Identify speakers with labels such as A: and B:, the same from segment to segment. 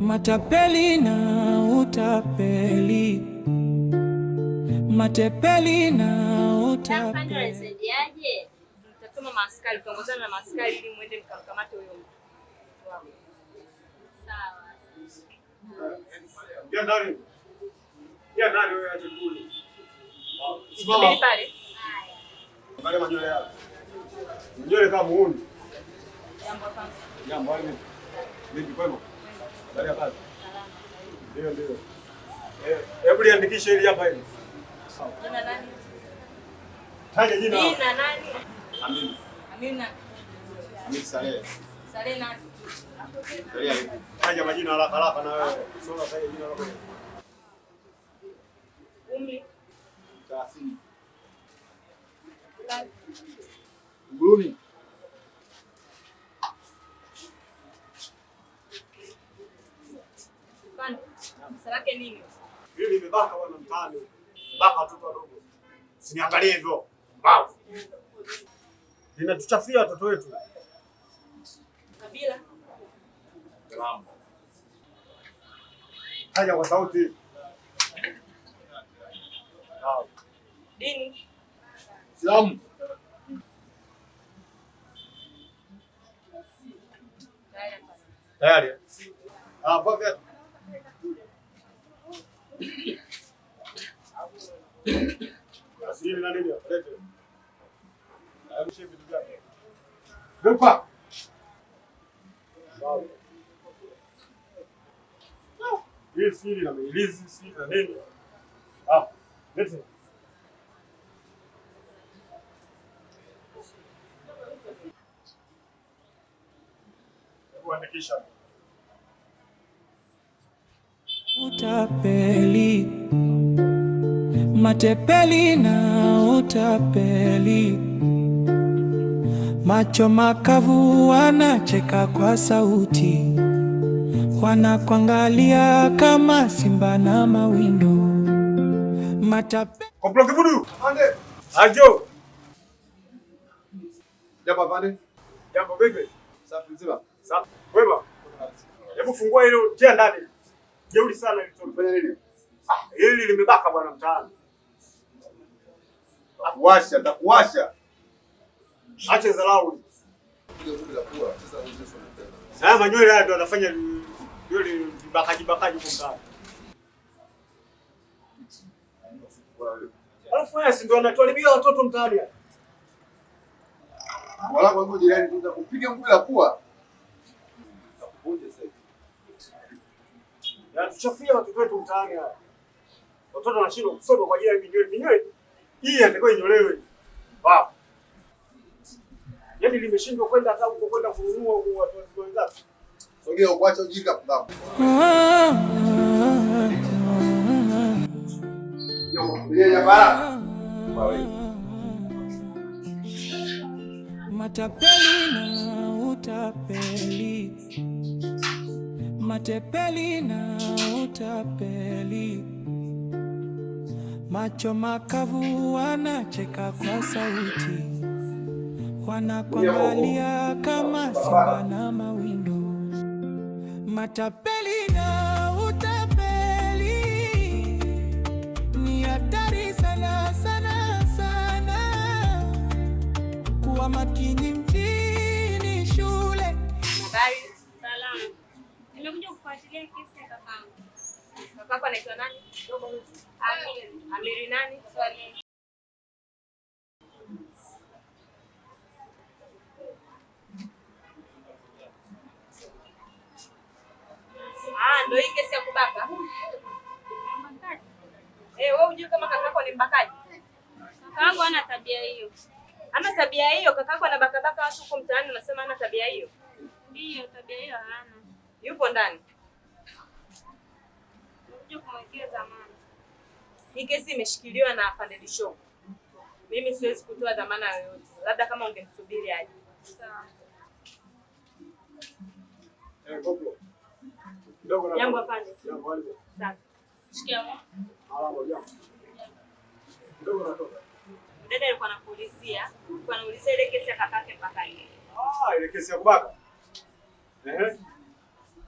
A: Matapeli na utapeli, matepeli na utapeli.
B: Unasaidiaje? Mtatuma maaskari, mtaongozana na maaskari ili muende mkamkamate huyo mtu. Sawa.
C: Ya ndani. Ya ndani wewe aje kule.
B: Subiri pale.
C: Angalia manywele yako. Nywele kama muuni.
B: Jambo hapa.
C: Jambo hali. Vipi kwema? Habari ya kazi? Ndio ndio. Hebu liandikishe hili hapa hili.
B: Jina nani?
C: Taja jina.
B: Jina nani?
C: Amini.
B: Amina.
C: Amini Salehe.
B: Salehe nani?
C: Salehe. Taja majina haraka haraka na wewe. Soma taja jina lako.
B: Umri.
C: 30.
B: Kazi.
C: Nguruni.
B: Kwani salake nini?
C: Hili limebaka bwana mtaani. Baka watoto wadogo. Usiniangalie hivyo. Mbavu. Linatuchafia watoto wetu.
B: Kabila.
C: Salamu. Taja kwa sauti. Naam.
B: Dini.
C: Islamu. Tayari. Ah, vaa viatu. Asili na nini? Lete. Hebu shika vitu vyako. Vipa. Sawa. Hii siri na meilizi, siri na nini? Ah, lete. Hebu andikisha.
A: Utapeli, matepeli na utapeli, macho makavu wanacheka kwa sauti, wanakuangalia kama simba na mawindo. Matapeli.
C: Koplo Kibudu. Pande. Ajo.
D: Jambo pande.
C: Jambo vipi?
D: Safi mzima.
C: Safi. Wema. Hebu fungua hilo tia ndani. Jeuri sana hili toto.
D: Fanya nini?
C: Ah, hili limebaka bwana mtaani.
D: Kuwasha, nitakuwasha.
C: Acha dharau.
D: Piga vumbi la pua, sasa uzefu unataka.
C: Sasa manywele haya ndio anafanya yule vibakaji bakaji huko mtaani. Alafu haya si ndio anatuharibia watoto mtaani haya.
D: Wala kwa jirani tutakupiga vumbi la pua. Nitakuvunja sasa.
C: Yanatuchafia watoto wetu mtaani haya. Watoto wanashindwa kusoma kwa ajili ya minywele minywele. Hii inatakiwa inyolewe. Babu. Yaani limeshindwa kwenda hata huko kwenda kununua huko watu wazima wenzake.
D: Sogea ukuacha ujinga pumbavu. Yo, jamaa.
A: Matapeli na utapeli, matepeli na utapeli, macho makavu wanacheka kwa sauti, wanakuangalia kama simba na mawindo. Matapeli na utapeli ni hatari sana sana sana. Kuwa makini mjini shule.
B: Habari.
E: Salama. Nimekuja kufuatilia kesi ya kakangu.
B: Kakako anaitwa nani?
E: Amiri.
B: Amiri nani?
E: Swalehe.
B: Ah, ndio hii kesi ya kubaka.
E: Mbakaji.
B: Eh, wewe hujui kama kakako ni mbakaji?
E: Kakaangu hana tabia hiyo.
B: Hana tabia hiyo, kakako anabakabaka watu huko mtaani unasema hana tabia hiyo.
E: Ndiyo, tabia hiyo hana.
B: Yupo ndani.
E: Nimekuja kumwekea dhamana.
B: Hii kesi imeshikiliwa na afande Disho. Mimi siwezi kutoa dhamana yoyote. Labda kama ungemsubiri aje.
E: Sawa.
C: Eh, koplo. Kidogo na.
B: Jambo afande.
C: Jambo hali.
B: Sawa.
E: Shikamoo.
C: Salama jambo. Kidogo natoka.
B: Dada alikuwa anakuulizia, alikuwa anaulizia ile kesi ya kakake mbakaji.
C: Ah, ile kesi ya kubaka. Ehe.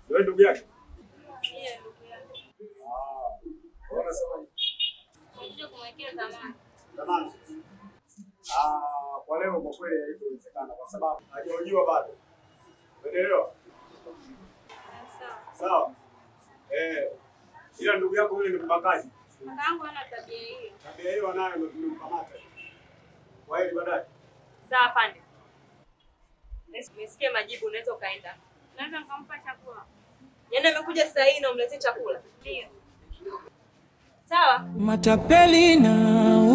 C: Wewe ndugu yake?
E: Ndiyo, ndugu yake.
C: Ah. Unasema
E: Nimekuja kumwekea dhamana.
C: dhamana. Ah, kwa leo kwa kweli haitowezekana kwa sababu hajahojiwa bado. Umeelewa?
E: Sawa.
C: Sawa. Eh. Ila ndugu yako yule ni mbakaji.
E: Kakaangu hana tabia hiyo.
C: Tabia hiyo anayo ndio tumemkamata. Kwa heri baadaye.
B: Sawa afande. Nisikie majibu, unaweza ukaenda.
E: Naweza nikampa chakula.
B: Yaani amekuja sasa hivi na umletee chakula?
E: Ndiyo.
B: Sawa.
A: Matapeli na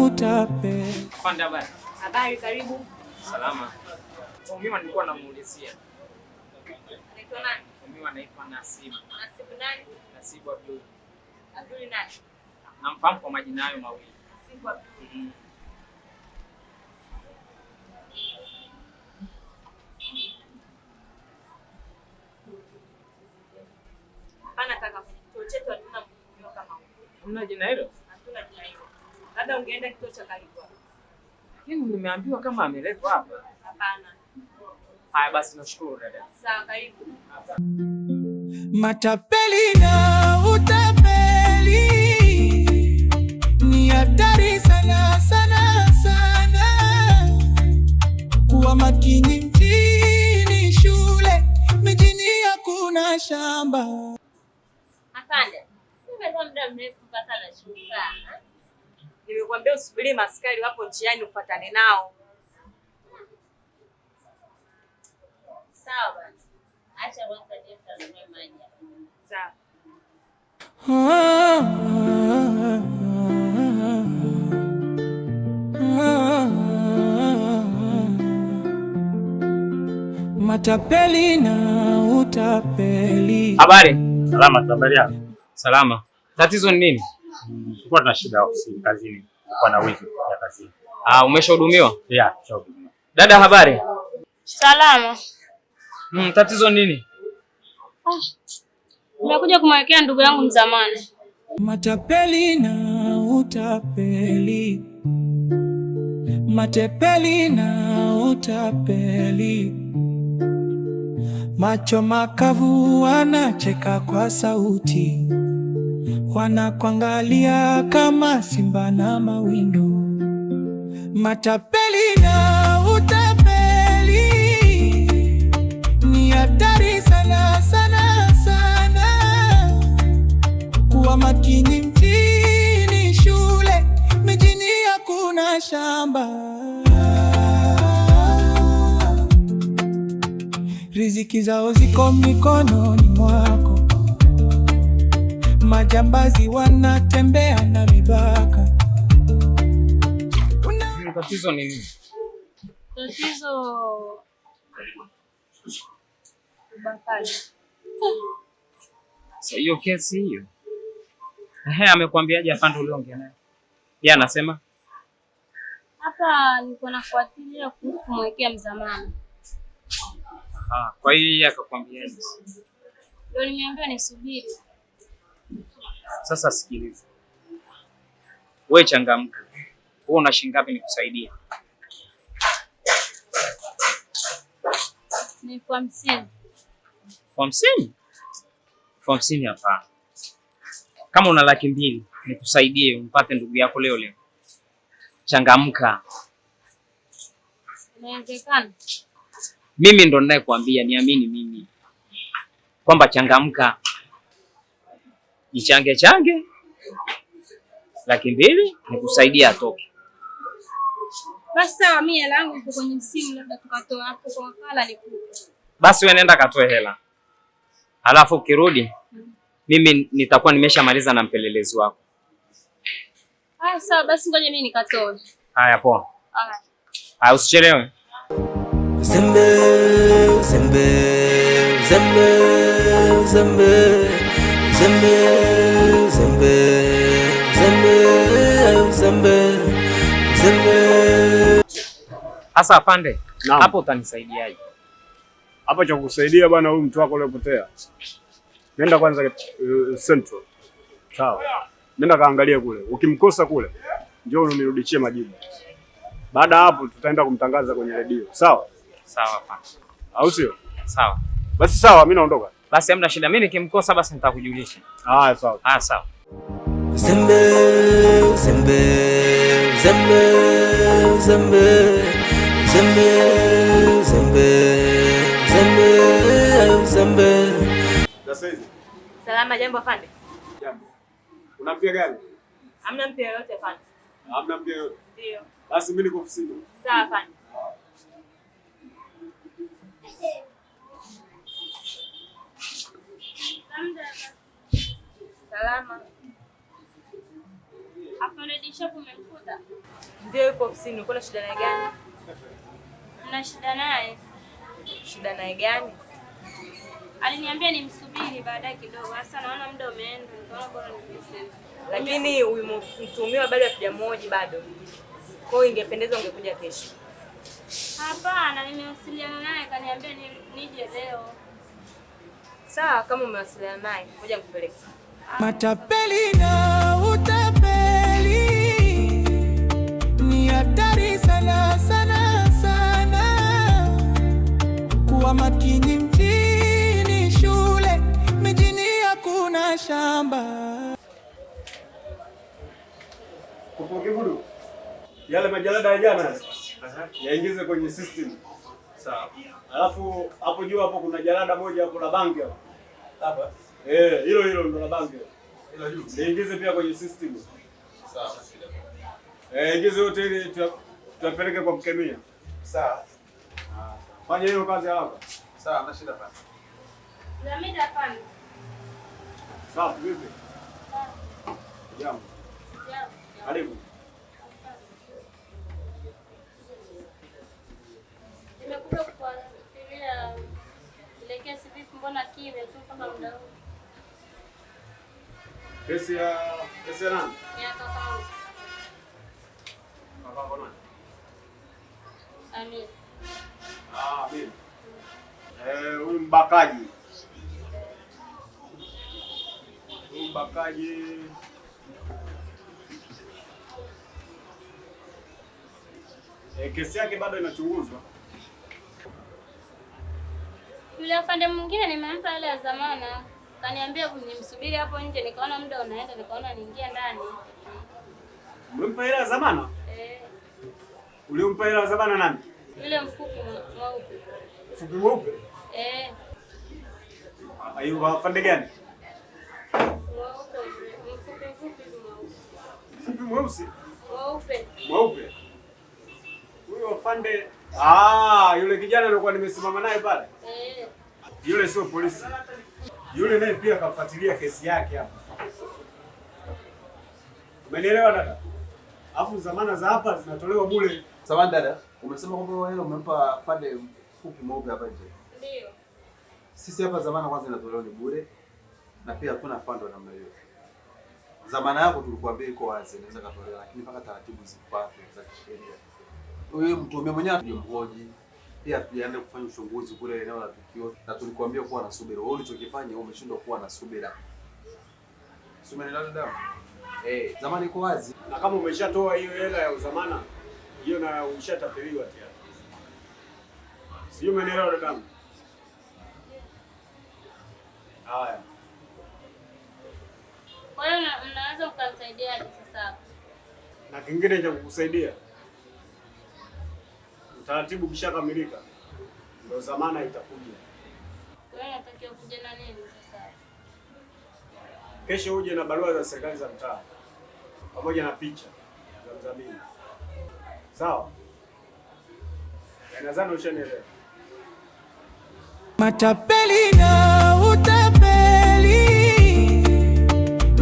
A: utapeli.
F: Afande, habari?
B: Habari, karibu.
F: Salama. Mtuhumiwa nilikuwa namuulizia.
B: Anaitwa nani?
F: Mtuhumiwa anaitwa Nasibu.
B: Nasibu nani?
F: Nasibu Abdul.
B: Abduli nani?
F: Namfahamu kwa majina hayo mawili.
B: Nasibu Abduli. Hapana kaka, kwenye kituo chetu hatuna mtuhumiwa kama huyo.
F: Hamna jina hilo?
B: Hatuna jina hilo. Labda ungeenda kituo cha karibu hapo.
F: Lakini nimeambiwa kama ameletwa hapa.
B: Hapana.
F: Haya basi, nashukuru dada.
B: Sawa, karibu.
A: Matapeli na utapeli ni hatari sana sana sana. Kuwa makini mjini, shule mijini hakuna shamba.
E: Afande, nimekuwa muda mrefu mpaka nashuka.
B: Nimekuambia usubirie maskari wapo njiani ufuatane nao.
E: Sawa bana. Acha kwanza niende kanunue maji.
B: Sawa.
A: Ah, ah, ah. Matapeli na utapeli.
F: Habari?
G: Salama tu, habari yako?
F: Salama. Tatizo ni nini?
G: Tulikuwa tuna shida ofisini, kazini. Kulikuwa na wizi ya kazini.
F: Ah, umeshahudumiwa?
G: Yeah, tushahudumiwa.
F: Dada, habari?
E: Salama.
F: Tatizo ni nini?
E: Nimekuja kumwekea ndugu yangu mzamani.
A: Matapeli na utapeli, matepeli na utapeli, macho makavu wanacheka kwa sauti, wanakuangalia kama simba na mawindo. Matapeli na utapeli ni hatari sana sana sana. Kuwa makini mjini, shule mijini hakuna shamba. Riziki zao ziko mikononi mwako, majambazi wanatembea na vibaka.
F: Tatizo ni nini?
E: Tatizo ubakaji.
F: So, hiyo kesi hiyo. Ehe, amekwambiaje afande uliongea naye? Yeye anasema
E: Hapa nilikuwa nafuatilia kuhusu kumwekea mzamani.
F: Aha, kwa hiyo yeye akakwambiaje?
E: Ndio nimeambiwa nisubiri.
F: Sasa sikiliza. Wewe changamka. Wewe una shilingi ngapi nikusaidie?
E: Ni 50,000.
F: 50,000? 50,000 hapana. Kama una 200,000 nikusaidie umpate ndugu yako leo leo. Changamka.
E: Inawezekana.
F: Mimi ndo ninayekuambia, niamini mimi kwamba changamka, jichange change 200,000 nikusaidie atoke.
E: Basi sawa, mimi hela yangu iko kwenye simu, labda tukatoa hapo kwa wakala nikupe.
F: Basi wewe nenda katoe hela, halafu ukirudi mimi nitakuwa nimeshamaliza na mpelelezi wako.
E: Ah, sawa basi, ngoja mimi nikatoe.
F: Haya, poa.
E: Haya.
F: Haya, usichelewe.
H: Zembe, zembe, zembe, zembe, zembe, zembe, zembe, zembe, zembe.
F: Sasa afande,
C: Naam.
F: hapo utanisaidiaje?
C: Hapa cha kukusaidia bwana, huyu mtu wako uliopotea, nenda kwanza Central. Sawa, nenda kaangalia kule, ukimkosa kule njoo unirudishie majibu. Baada ya hapo tutaenda kumtangaza kwenye redio. Sawa?
F: Sawa afande.
C: Au sio?
F: Sawa.
C: Basi sawa, mimi naondoka.
F: Basi hamna shida. Mimi nikimkosa basi nitakujulisha.
C: Ah, sawa.
F: Ah, sawa.
H: Zembe, zembe, zembe, zembe, zembe, zembe, zembe, zembe.
C: Sasa hizi.
B: Salama, jambo afande.
C: Jambo. Una mpya gani?
B: Hamna mpya yoyote afande.
C: Hamna mpya yoyote.
B: Ndio.
C: Basi mimi niko ofisini.
B: Sawa afande. Salama.
E: Afande Dishopu umemkuta?
B: Ndio, yupo ofisini. Uko na shida naye gani?
E: Mna shida naye?
B: Shida naye gani?
E: Aliniambia nimsubiri baadaye kidogo. Sasa naona muda umeenda, nikaona bora nikuseme.
B: Lakini huyu mtuhumiwa bado hatujamhoji bado. Kwa hiyo ingependeza ungekuja kesho.
E: Hapana, nimewasiliana naye kaniambia nije leo.
B: Sawa, kama umewasiliana naye, ngoja nikupeleke.
A: Matapeli na utapeli ni hatari sana sana sana. Kuwa makini mjini, shule mijini hakuna shamba.
C: Kupo Kibudu. Yale majalada ya jana yaingize kwenye system. Sawa. Alafu hapo juu hapo kuna jalada moja hapo la banki hapo. Hapa. Eh, hilo hilo ndo la banki. Hilo juu. Niingize pia kwenye system. Sawa. Eh, ingize yote ili tuyapeleke kwa mkemia.
D: Sawa.
C: Fanya hiyo kazi haraka.
D: Sawa, hamna shida bana.
E: Zamida afande.
C: Sawa, vipi? Jambo.
E: Jambo.
C: Karibu.
E: Nimekuja kufuatilia ile kesi, vipi, mbona kimya tu mpaka muda huu?
C: Kesi ya nani?
E: Ya kakaangu
C: Kakaangu nani?
E: Amir.
C: Ah, mimi. Eh, huyu mbakaji. Huyu mbakaji. Eh, kesi yake bado inachunguzwa.
E: Yule afande mwingine nimempa ile ya zamana, kaniambia nimsubiri hapo nje, nikaona muda unaenda, nikaona niingie ndani.
C: Ulimpa hela ya zamana?
E: Eh,
C: Ulimpa hela ya zamana nani?
E: yule mfupi mweupe.
C: Mfupi mweupe?
E: Eh,
C: Ayu afande gani?
E: mweupe, mfupi mfupi mweupe.
C: Mfupi mweusi?
E: Mweupe.
C: Mweupe. Huyo afande, ah, yule kijana alikuwa nimesimama naye pale.
E: Eh,
C: Yule sio polisi. Yule naye pia kafuatilia kesi yake hapa. Umenielewa dada? Alafu zamana za hapa zinatolewa bure.
D: Samahani dada, umesema kwamba wewe umempa afande mfupi mweupe hapa nje.
E: ndio.
D: Sisi hapa zamana kwanza inatolewa ni bure na pia hakuna afande wa namna hiyo. Zamana yako tulikuambia iko wazi, inaweza katolewa, lakini mpaka taratibu zifuatwe za kisheria. Wewe mtuhumiwa mwenyewe hatujamhoji, pia hatujaenda kufanya uchunguzi kule eneo la tukio, na tulikuambia kuwa na subira. Wewe ulichokifanya wewe umeshindwa kuwa na subira. Si umeelewa dada? Eh, zamana iko wazi.
C: Na kama umeshatoa hiyo hela ya uzamana, hiyo na ushatapeliwa tayari. Sio, umenielewa dadangu? Haya.
E: Kwa hiyo mnaweza mkanisaidiaje sasa hapo?
C: Na kingine cha kukusaidia, utaratibu ukishakamilika ndio zamana itakuja.
E: Kwa hiyo natakiwa kuja na nini sasa hapo?
C: Kesho uje na barua za serikali za mtaa pamoja na picha za mdhamini. Sawa? Nadhani ushanielewa.
A: Matapeli na utapeli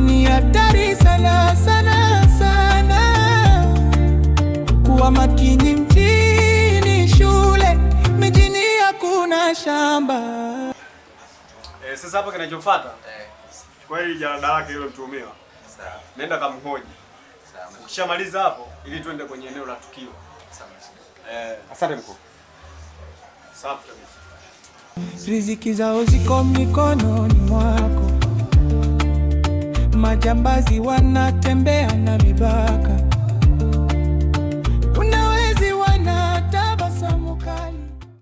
A: ni hatari sana sana sana. Kuwa makini mjini, shule mijini hakuna shamba.
C: Eh, sasa hapa kinachofuata chukua hili jalada lake hilo mtuhumiwa.
D: Sawa.
C: Nenda kamhoji.
D: Sawa.
C: Ukishamaliza hapo ili tuende kwenye eneo la tukio.
D: Sawa.
C: Eh,
G: Asante mkuu.
C: safi kabisa.
A: Riziki zao ziko mikononi mwako. Majambazi wanatembea na mibaka.